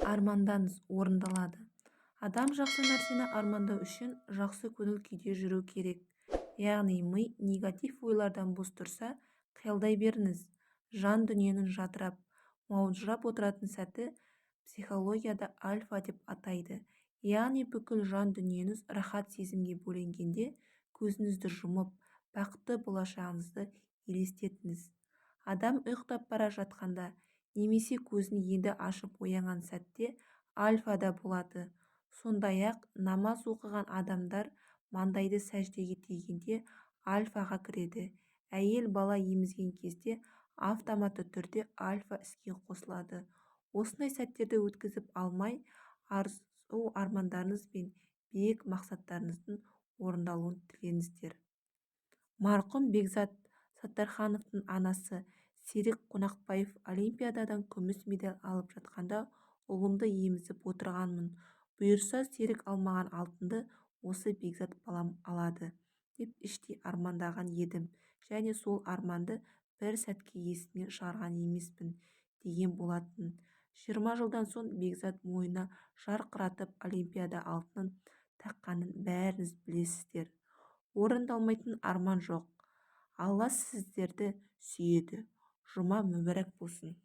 Армандаңыз, орындалады. Адам жақсы нәрсені армандау үшін жақсы көңіл-күйде жүру керек. Яғни ми негатив ойлардан бос тұрса, қиялдай беріңіз. Жан дүниенің жадырап, маужырап отыратын сәті психологияда альфа деп атайды. Яғни бүкіл жан дүниеңіз рахат сезімге бөленгенде көзіңізді жұмып, бақытты болашағыңызды елестетіңіз. Адам ұйықтап бара жатқанда немесе көзін енді ашып оянған сәтте альфада болады. Сондай-ақ намаз оқыған адамдар маңдайды сәждеге тигенде альфаға кіреді. Әйел бала емізген кезде автоматты түрде альфа іске қосылады. Осындай сәттерді өткізіп алмай, арзу-армандарыңыз бен биік мақсаттарыңыздың орындалуын тілеңіздер. Марқұм Бекзат Саттархановтың анасы Серік Қонақбаев олимпиададан күміс медаль алып жатқанда ұлымды емізіп отырғанмын. Бұйырса, Серік алмаған алтынды осы Бекзат балам алады деп іштей армандаған едім және сол арманды бір сәтке есімнен шығарған емеспін деген болатын. 20 жылдан соң Бекзат мойнына жарқыратып олимпиада алтынын таққанын бәріңіз білесіздер. Орындалмайтын арман жоқ. Алла сіздерді сүйеді. Жұма мүбәрак болсын!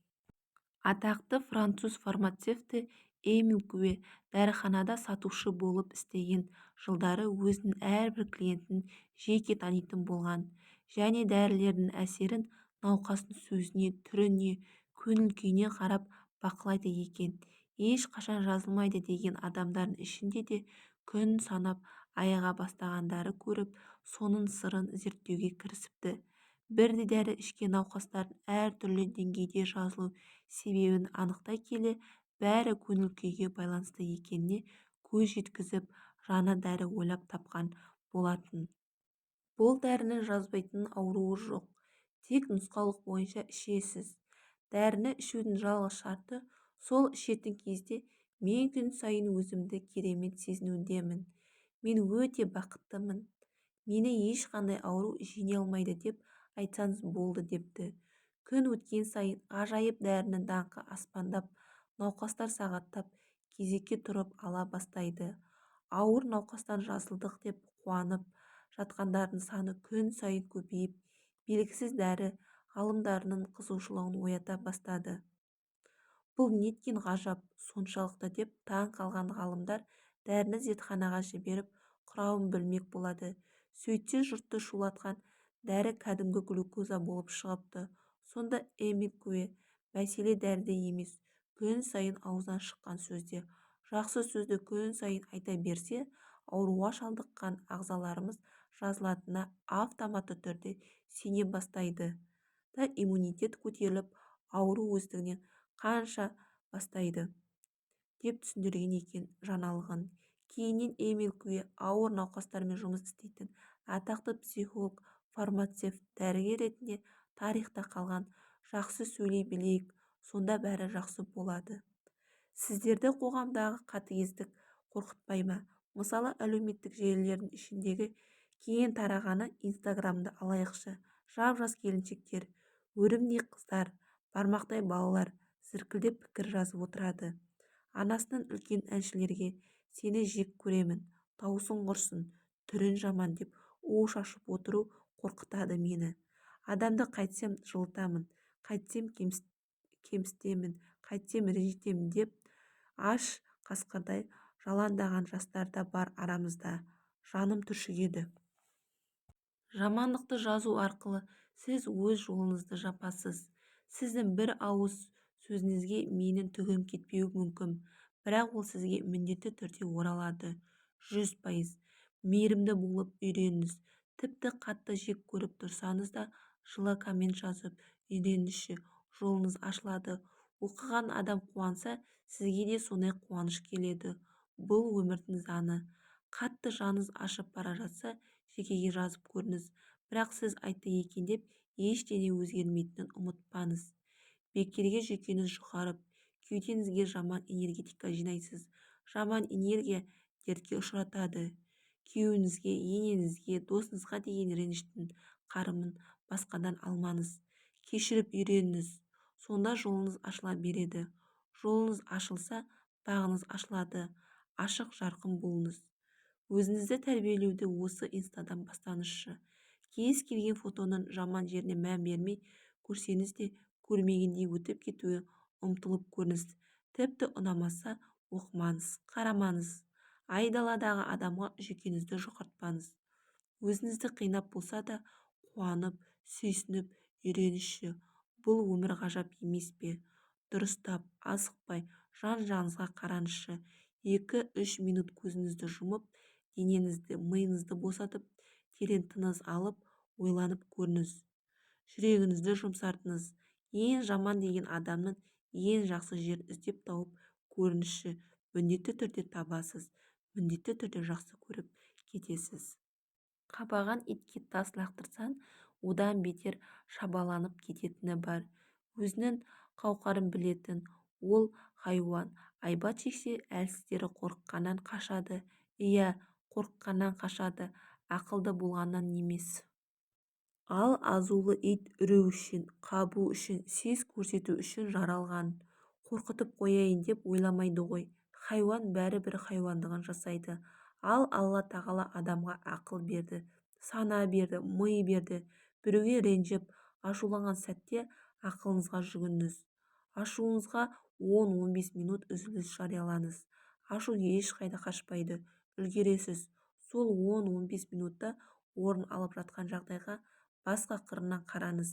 Атақты француз фармацевті Эмиль Кюе дәріханада сатушы болып істеген жылдары өзінің әрбір клиентін жеке танитын болған және дәрілердің әсерін науқастың сөзіне, түріне, көңіл-күйіне қарап бақылайды екен. Ешқашан жазылмайды деген адамдардың ішінде де күн санап айыға бастағандарын көріп, соның сырын зерттеуге кірісіпті. Бірдей дәрі ішкен науқастардың әртүрлі деңгейде жазылу себебін анықтай келе, бәрі көңіл-күйге байланысты екеніне көз жеткізіп, жаңа дәрі ойлап тапқан болатын. Бұл дәрінің жазбайтын ауруы жоқ. Тек нұсқаулық бойынша ішесіз. Дәріні ішудің жалғыз шарты сол ішетін кезде мен күн сайын өзімді керемет сезінудемін, мен өте бақыттымын, мені ешқандай ауру жеңе алмайды деп айтсаңыз болды депті. Күн өткен сайын ғажайып дәрінің даңқы аспандап, науқастар сағаттап кезекке тұрып ала бастайды. Ауыр науқастан жазылдық деп қуанып жатқандардың саны күн сайын көбейіп, белгісіз дәрі ғалымдарының қызығушылығын оята бастады. Бұл неткен ғажап соншалықты деп таң қалған ғалымдар дәріні зертханаға жіберіп, құрамын білмек болады. Сөйтсе жұртты шулатқан дәрі кәдімгі глюкоза болып шығыпты. Сонда Эмиль Кюе: Мәселе дәріде емес, күн сайын ауыздан шыққан сөзде. Жақсы сөзді күн сайын айта берсе, ауруға шалдыққан ағзаларымыз жазылатынына автоматты түрде сене бастайды да иммунитет көтеріліп, ауру өздігінен қаша бастайды, деп түсіндірген екен жаңалығын. Кейіннен Эмиль Кюе ауыр науқастармен жұмыс істейтін атақты психолог, фармацевт, дәрігер ретінде тарихта қалған. Жақсы сөйлей білейік, сонда бәрі жақсы болады. Сіздерді қоғамдағы қатыгездік қорқытпай ма? Мысалы, әлеуметтік желілердің ішіндегі кең тарағаны инстаграмды алайықшы. Жап-жас келіншектер, өрімдей қыздар, бармақтай балалар зіркілдеп пікір жазып отырады. Анасынан үлкен әншілерге сені жек көремін, даусың құрсын, түрің жаман деп у шашып отыру қорқытады мені. Адамды қайтсем жылытамын, қайтсем кемсітемін, қайтсем ренжітемін деп аш қасқырдай жалаңдаған жастар да бар арамызда. Жаным түршігеді. Жамандықты жазу арқылы сіз өз жолыңызды жабасыз. Сіздің бір ауыз сөзіңізге менің түгім кетпеуі мүмкін, бірақ ол сізге міндетті түрде оралады. 100%. Мейірімді болып үйреніңіз. Тіпті қатты жек көріп тұрсаңыз да жылы коммент жазып үйреніңізші, жолыңыз ашылады. Оқыған адам қуанса, сізге де сондай қуаныш келеді. Бұл өмірдің заңы. Қатты жаныңыз ашып бара жатса, жекеге жазып көріңіз. Бірақ сіз айтты екен деп ештеңе өзгермейтінін ұмытпаңыз. Бекерге жүйкеңіз жұқарып, кеудеңізге жаман энергетика жинайсыз. Жаман энергия дертке ұшыратады. Күйеуіңізге, енеңізге, досыңызға деген реніштің қарымын басқадан алмаңыз. Кешіріп үйреніңіз. Сонда жолыңыз ашыла береді. Жолыңыз ашылса, Бағыңыз ашылады. Ашық-жарқын болыңыз. Өзіңізді тәрбиелеуді осы инстадан бастаңызшы. Кез келген фотоның жаман жеріне мән бермей, көрсеңіз де көрмегендей өтіп кетуге ұмтылып көріңіз. Тіпті ұнамаса, оқымаңыз, қарамаңыз. Айдаладағы адамға жүйкеңізді жұқартпаңыз. Өзіңізді қинап болса да қуанып, сүйсініп үйреніңізші. Бұл өмір ғажап емес пе? Дұрыстап, асықпай, жан-жағыңызға қараңызшы. 2-3 минут көзіңізді жұмып, денеңізді, миыңызды босатып, терең тыныс алып, ойланып көріңіз. Жүрегіңізді жұмсартыңыз. Ең жаман деген адамның ең жақсы жерін іздеп тауып көріңізші. Міндетті түрде табасыз, міндетті түрде жақсы көріп кетесіз. Қабаған итке тас лақтырсаң, одан бетер шабаланып кететіні бар. Өзінің қауқарын білетін ол хайуан айбат шексе, әлсіздері қорыққаннан қашады. Иә, қорыққаннан қашады, ақылды болғаннан емес. Ал азулы ит үру үшін, қабу үшін, сес көрсету үшін жаралған. Қорқытып қояйын деп ойламайды ғой. Хайуан бәрібір хайуандығын жасайды. Ал Алла тағала адамға ақыл берді, сана берді, ми берді. Біреуге ренжіп, ашуланған сәтте ақылыңызға жүгініңіз. Ашуыңызға 10-15 минут үзіліс жариялаңыз. Ашу ешқайда қашпайды, үлгересіз. Сол 10-15 минутта орын алып жатқан жағдайға басқа қырынан қараңыз.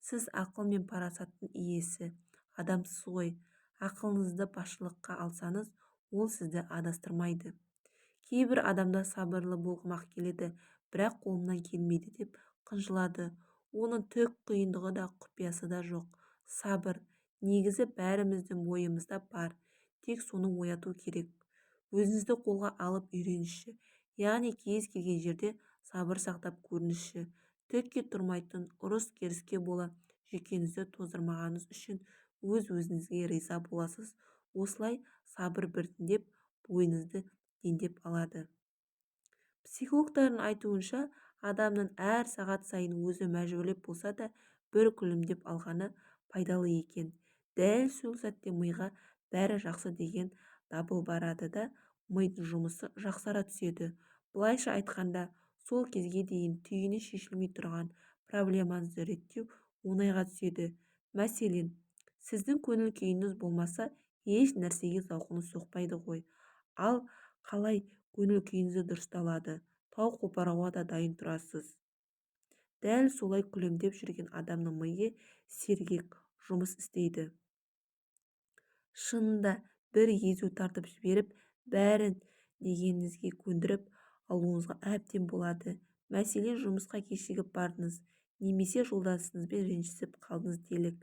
Сіз ақыл мен парасаттың иесі адамсыз ғой. Ақылыңызды басшылыққа алсаңыз, ол сізді адастырмайды. Кейбір адамдар сабырлы болғым-ақ келеді, бірақ қолымнан келмейді деп қынжылады. Оның түк қиындығы да, құпиясы да жоқ. Сабыр, негізі бәріміздің бойымызда бар, тек соны ояту керек. Өзіңізді қолға алып үйреніңізші. Яғни кез келген жерде сабыр сақтап көріңізші. Түкке тұрмайтын ұрыс-керіске бола жүйкеңізді тоздырмағаныңыз үшін өз-өзіңізге риза боласыз. Осылай сабыр біртіндеп бойыңызды дендеп алады. Психологтардың айтуынша, адамның әр сағат сайын өзі мәжбүрлеп болса да бір күлімдеп алғаны пайдалы екен. Дәл сол сәтте миға бәрі жақсы деген дабыл барады да, мидың жұмысы жақсара түседі. Былайша айтқанда, сол кезге дейін түйіні шешілмей тұрған проблемаңызды реттеу оңайға түседі. Мәселен, сіздің көңіл күйіңіз болмаса, еш нәрсеге зауқыңыз соқпайды ғой. Ал қалай көңіл күйіңіз дұрысталады, тау қопаруға да дайын тұрасыз. Дәл солай күлімдеп жүрген адамның миы сергек жұмыс істейді. Шынында бір езу тартып жіберіп, бәрін дегеніңізге көндіріп алуыңызға әбден болады. Мәселен, жұмысқа кешігіп бардыңыз немесе жолдасыңызбен ренжісіп қалдыңыз делік.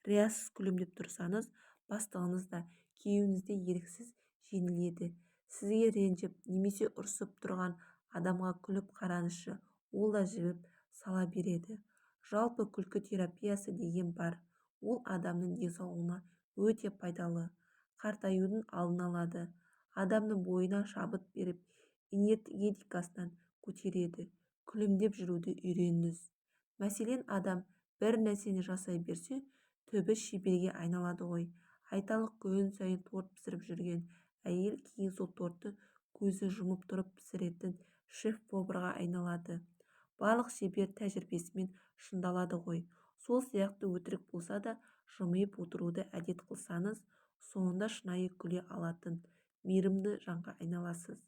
Риясыз күлімдеп тұрсаңыз, бастығыңыз да, күйеуіңіз де еріксіз жеңіледі. Сізге ренжіп немесе ұрсып тұрған адамға күліп қараңызшы, ол да жібіп сала береді. Жалпы күлкі терапиясы деген бар. Ол адамның денсаулығына өте пайдалы. Қартаюдың алдын алады. Адамның бойына шабыт беріп, энергетикасын көтереді. Күлімдеп жүруді үйреніңіз. Мәселен, адам бір нәрсені жасай берсе, түбі шеберге айналады ғой. Айталық, күн сайын торт пісіріп жүрген әйел кейін сол тортты көзін жұмып тұрып пісіретін шеф-поварға айналады. Барлық шебер тәжірибесімен шыңдалады ғой. Сол сияқты өтірік болса да жымиып отыруды әдет қылсаңыз, соңында шынайы күле алатын, мейірімді жанға айналасыз.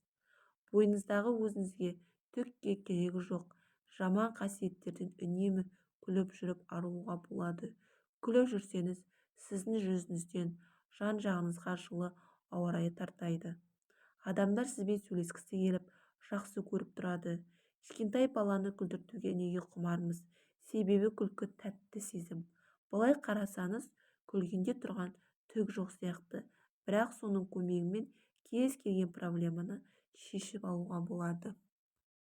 Бойыңыздағы өзіңізге түкке керегі жоқ жаман қасиеттерден үнемі күліп жүріп арылуға болады. Күліп жүрсеңіз, сіздің жүзіңізден жан-жағыңызға жылы ауа райы тарайды. Адамдар сізбен сөйлескісі келіп, жақсы көріп тұрады. Кішкентай баланы күлдіртуге неге құмармыз? Себебі күлкі тәтті сезім. Былай қарасаңыз, күлгенде тұрған түк жоқ сияқты. Бірақ соның көмегімен кез келген проблеманы шешіп алуға болады.